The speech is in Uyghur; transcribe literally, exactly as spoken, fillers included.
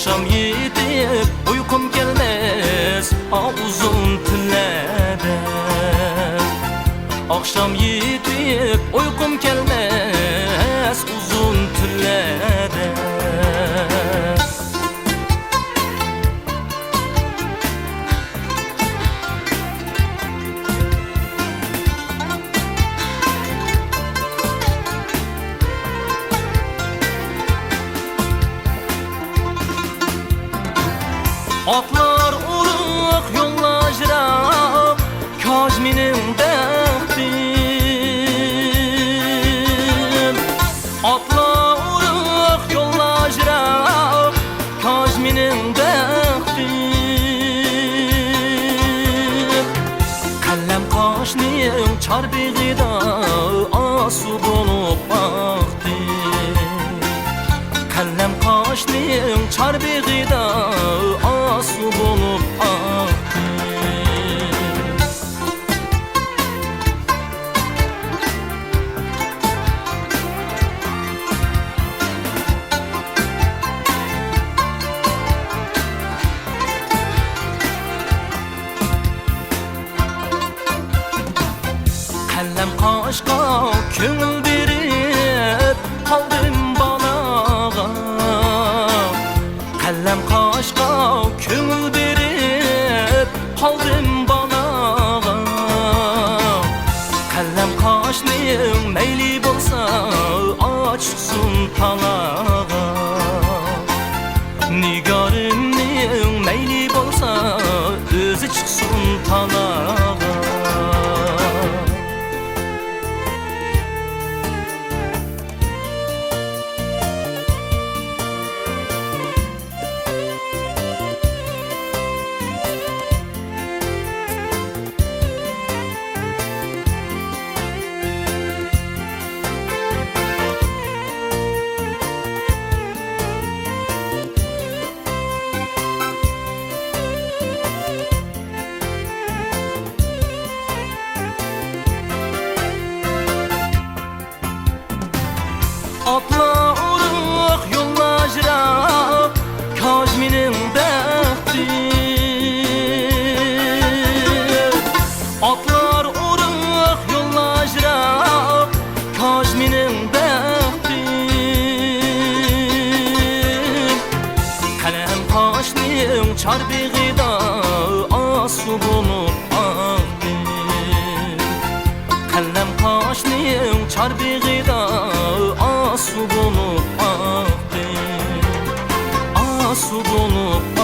ئاخشام يېتىپ ئۇيقۇم كەلمەس ئا ئۇزۇن تۈنلەردە. ئاخشام يېتىپ ئۇيقۇم كەلمەس ئۇزۇن تۈنلەردە. ئاتلار ئورۇق، يوللار يىراق، كاج مېنىڭ بەختىم. ئاتلار ئورۇق، يوللار يىراق، كاج مېنىڭ بەختىم. قەلەم قاشنىڭ چار بېغىدا ئاسۇ بولۇپ باقتىم. قەلەم قاشنىڭ چار بېغىدا ئاسۇ بولۇپ باقتىم. قەلەم قاشقا كۆڭۈل بېرىپ قالدىم بالاغا. قەلەم قاشقا كۆڭۈل بېرىپ قالدىم بالاغا. قەلەم قاشنىڭ مەيلى بولسا ئاچىقسۇن تالاغا. نىگارىمنىڭ مەيلى بولسا ئۆزى چىقسۇن تالاغا. ئاتلار ئورۇق، يوللار يىراق، كاج مېنىڭ بەختىم. ئاتلار ئورۇق، يوللار يىراق، كاج مېنىڭ بەختىم. قەلەم قاشنىڭ چار بېغىدا ئاسۇ بولۇپ ئاقتىم. قەلەم قاشنىڭ چار بېغىدا ئاسۇ بولۇپ ئاقتىم. ئاسۇ بولۇپ